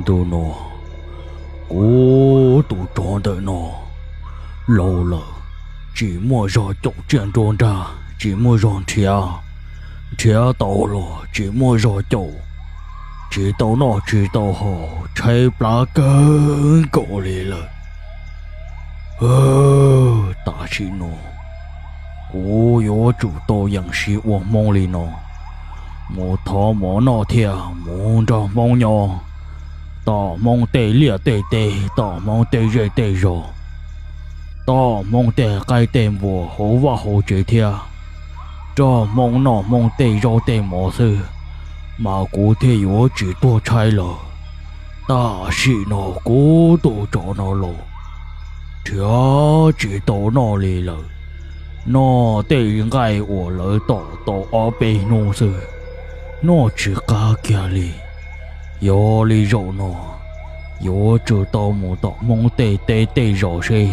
Ntu no kuv tus tsov ntawm no laus lawm, tsis muaj zog caum tsiaj nruab nrag, tsis muaj zog nrhiav, nrhiav tau los tsis muaj zog caum, tsis tau noj tsis tau haus, tshaib plab kawg nkaus li lawm. Tam sim no kuv yuav tsum tau yeem siv ua Hmoob li no, mus thov mov noj thiab mus nrog Hmoob nyob, tom Hmoob tej liaj tej teb, tom Hmoob tej zej tej zos, tom Hmoob tej qaib tej npua hauv vaj hauv tsev thiab, nrog Hmoob noj Hmoob tej zaub tej mov xwb, mas kuv thiaj yuav tsis tuag tshaib lawm. Tam sim no kuv tus tsov no los nrhiav tsis tau noj li lawm. Noj tej nqaij uas lawv tom tau ob peb hnub xwb, noj tsis qab kiag li. Yog li zaum no yuav tsum tau mus tom Hmoob tej teb tej zos seb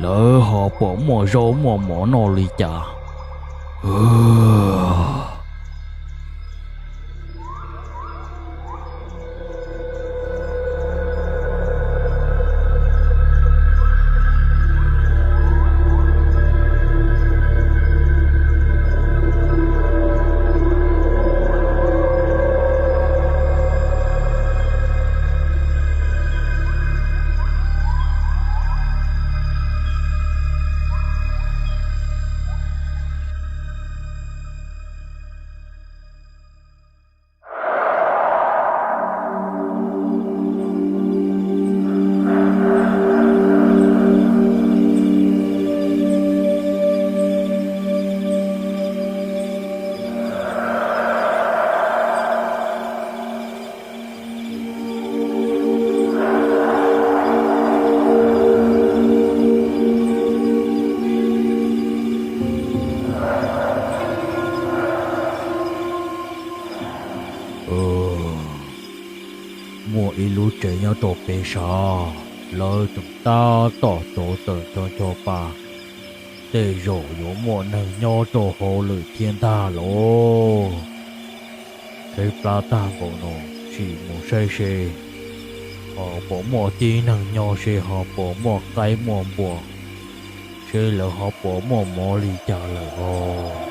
lawv ho puas muaj zaub muaj mov noj li cas. Muaj ib lub tsev nyob rau pem sav, lawv tseem tab tom rauv taws ncho ncho pa, tej zaum yuav muaj neeg nyob rau hauv lawm thiab ntag lauj. Tshaib plab tag npaum no, sim mus saib seb ho puas muaj tib neeg nyob, seb ho puas muaj qaib muaj npua, seb lawv ho puas muaj mov li cas lawm os.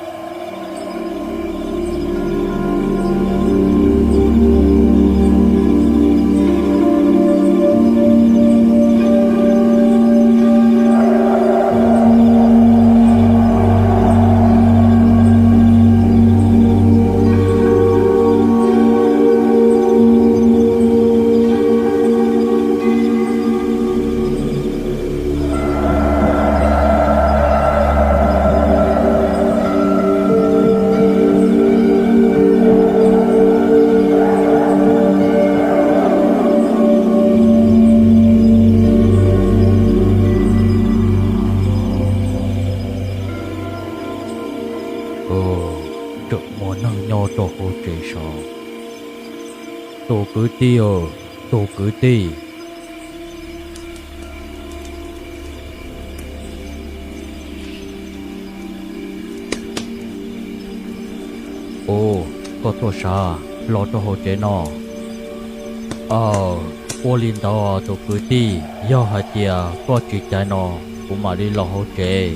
Tseem muaj neeg nyob rau hauv tsev sav. Tus kwv tij, tus kwv tij. Ua, koj tuaj sav los rau hauv tsev no. Aw, ua li ntawd tus kwv tij, yog hais tias koj tsis caiv no, kuv mam li los hauv tsev.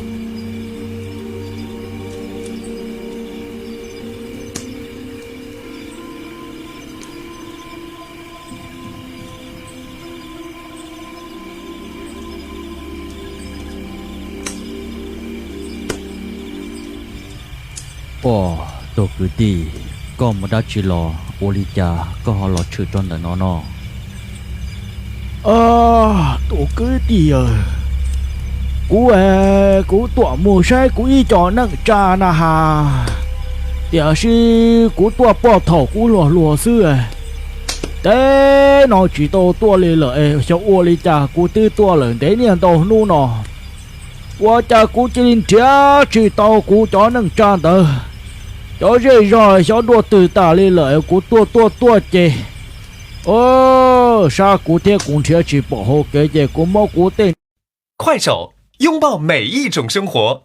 Ua, tus kwv tij, koj mus dab tsi los? Ua li cas koj ho los tshwm rau ntawm no no? Tus kwv tij, kuv, kuv tuaj mus saib kuv ib co neej tsa na has, tiam sis kuv tuaj pom thaum kuv hluas hluas xwb. Teb no tsis tau tuaj li lawm es xyov ua li cas kuv twb tuaj lawm ntev niaj ntau hnub no, ua cas kuv cia li nrhiav tsis tau kuv cov neej tsa ntawd, cov zej zog xyov dua twg tas li lawm. Kuv tuaj tuaj tuaj ces, o, sab kuv thiab kuv nrhiav tsis pom hauv kev ces kuv muab kuv tej 快手，拥抱每一种生活。